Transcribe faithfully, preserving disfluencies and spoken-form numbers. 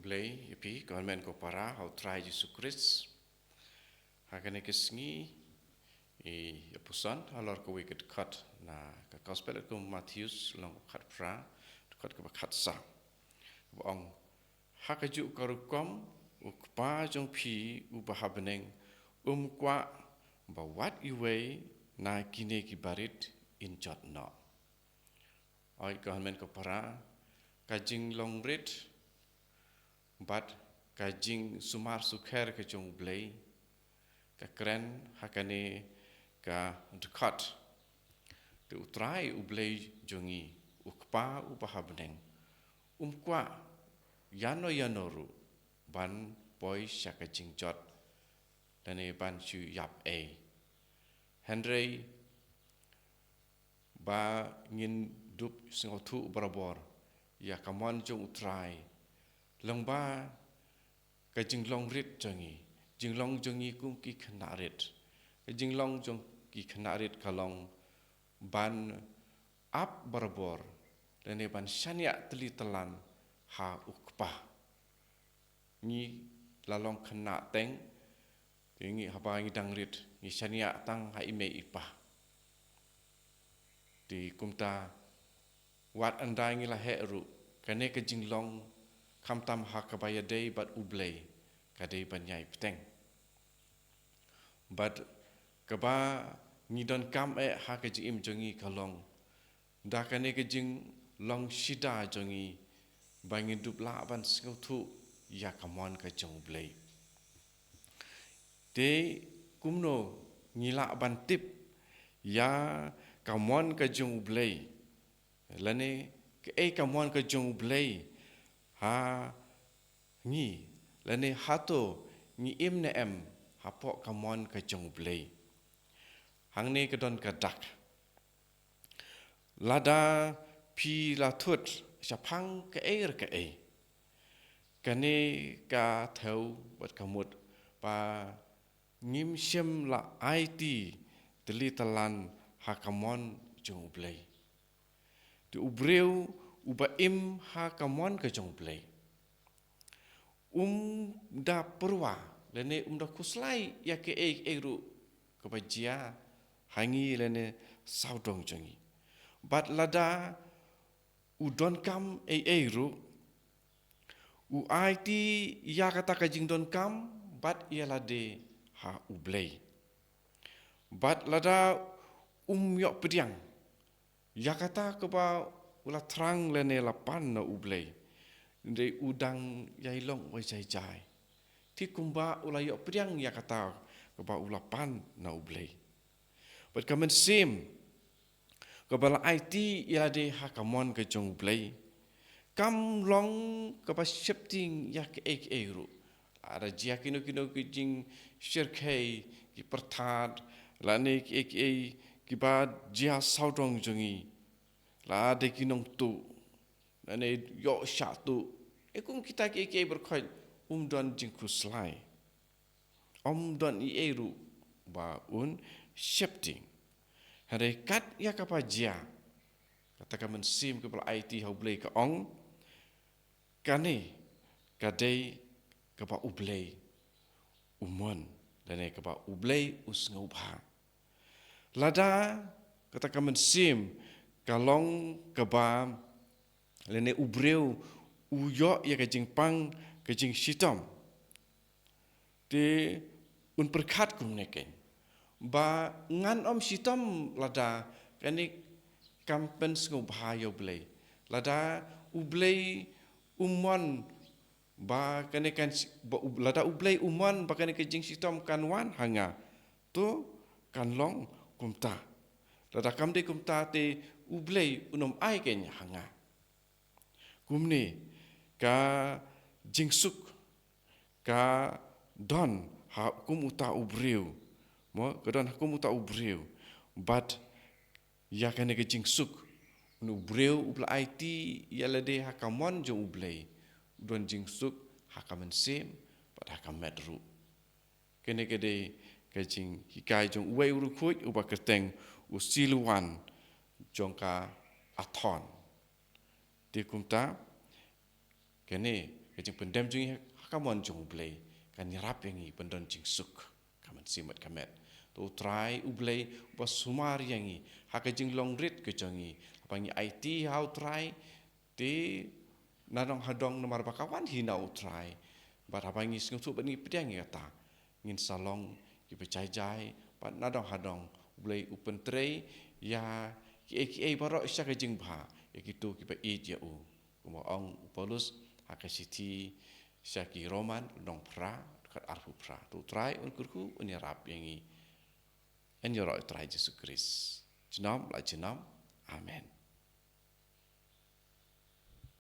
Khublei ïa phi, ko hynmen ko para ha u Trai Jisu Khrist. Ha kane ka sngi, i ïa puson halor kawei ka dkhot na ka Gospel kum u Mathaios lynnong khatphra, dkhot kaba khatsaw. Ba ong, ha kajuh ka rukom, u Kpa jong phi uba ha bneng, um kwah ba wat iwei na kine ki barit in jot noh. Oi ko hynmen ko para, ka jinglong rit bad ka jingsumar sukher ka jong U Blei ka kren ha kane ka dkhot. Te U Trai U Blei jong ngi, u Kpa uba ha bneng, um kwah ïano ïano ruh ban poi sha ka jingjot lane ban shu ïap ei. Hynrei ba ngin dup sngewthuh barabor ïa ka mon jong U Trai, lyngba ka jinglong rit jong ngi, jinglong jong ngi kum ki khynnah rit. Ka jinglong jong ki khynnah rit ka long ban ap barabor lane ban shaniah tylli tyllan ha u Kpa. Ngi la long khynnah teng, te ngi haba ngi dang rit, ngi shaniah tang ha i mei i pa. Te kumta wat ynda ngi la heh ruh, kane ka jinglong khamtam ha kaba ïadei bad U Blei, ka dei ban ïai bteng. Bad kaba ngi donkam eh ha ka jingim jong ngi ka long, da kane ka jinglong shida jong ngi, ba ngin dup lah ban sngewthuh ïa ka mon ka jong U Blei. Te kumno ngi lah ban tip ïa ka mon ka jong U Blei, lane kaei ka mon ka jong U Blei ha ngi, lane hato ngi im ne em hapoh ka mon ka jong U Blei? Hangne ka don ka dak. Lada phi la thut shaphang kaei re kaei, kane ka thew bad ka mut ba ngim shym la aiti tylli tyllan ha ka mon jong U Blei. Te u briew uba im ha ka mon ka jong U Blei, um da pyrwa lane um da khuslai ïa kaei kaei ruh kaba jia ha ngi lane sawdong jong ngi. Bad lada u donkam ei ei ruh, u aiti ïa kata ka jingdonkam bad ïa lade ha U Blei. Bad lada um ïoh pdiang ïa kata kaba u la thrang lane la pan na U Blei, hynrei u dang ïai long wa jai jai, te kumba u la ïoh pdiang ïa kata kaba u la pan na U Blei? Bad ka mynsiem kaba la aiti ïa lade ha ka mon ka jong U Blei, kam long kaba sheptieng ïa kaei kaei ruh. Lada jia kino kino ki jingshyrkhei, ki pyrthat, lane kiei kiei kiba jia sawdong jong ngi, lada ki nongtuh, lane ïoh shah tuh, e kum kita kiei kiei baroh khoit, um don jingkhuslai. Um don ei ei ruh ba un sheptieng. Hynrei kat ïa kaba jia, kata ka mynsiem kaba la aiti ha U Blei ka ong, kane ka dei kaba U Blei u mon, lane kaba U Blei u sngewbha. Lada kata ka mynsiem ka long kaba, lane u briew u ïoh ïa ka jingpang ka jingshitom, te un pyrkhat kumne kein, ba ngan ym shitom lada kane kam pynsngewbha ïa U Blei. Lada U Blei u mon ba kane kan shi-, ba U-, lada U Blei u mon ba kane ka jingshitom kan wan ha nga, to kan long kumta. Lada kam dei kumta te U Blei un ym ai kein ha nga. Kumne ka jingsuk ka don ha kum uta u briew. Mo, ka don ha kum uta u briew. Bad ïa kane ka jingsuk, u briew uba la aiti ïa lade ha ka mon jong U Blei, u don jingsuk ha ka mynsiem bad ha ka met ruh. Kane ka dei ka jinghikai jong uwei u riewkhuid uba kyrteng u Siluan jong ka Athon. Te kumta, kane Ka jingpyndem jong ngi ha ka mon jong U Blei kan ïarap ïa ngi ban don jingsuk ka mynsiem bad ka met. To U Trai U Blei uba sumar ïa ngi ha ka jinglong rit ka jong ngi. Haba ngi aiti ha U Trai, te nadong hadong namar ba ka wan hi na U Trai. Bad haba ngi sngewthuh bad ngi pdiang ïa kata, ngin sa long kiba jai jai, bad nadong hadong U Blei u pyntrei ïa kiei kiei baroh sha ka jingbha ïa kito kiba ïeit ïa u. Kumba ong u Paulus ha ka shithi sha ki Roman lynnong phra, dkhot arphew phra. To U Trai un kyrkhu, un ïarap ïa ngi. Yn ïaroh ïa U Trai Jisu Khrist junom la junom. Amen.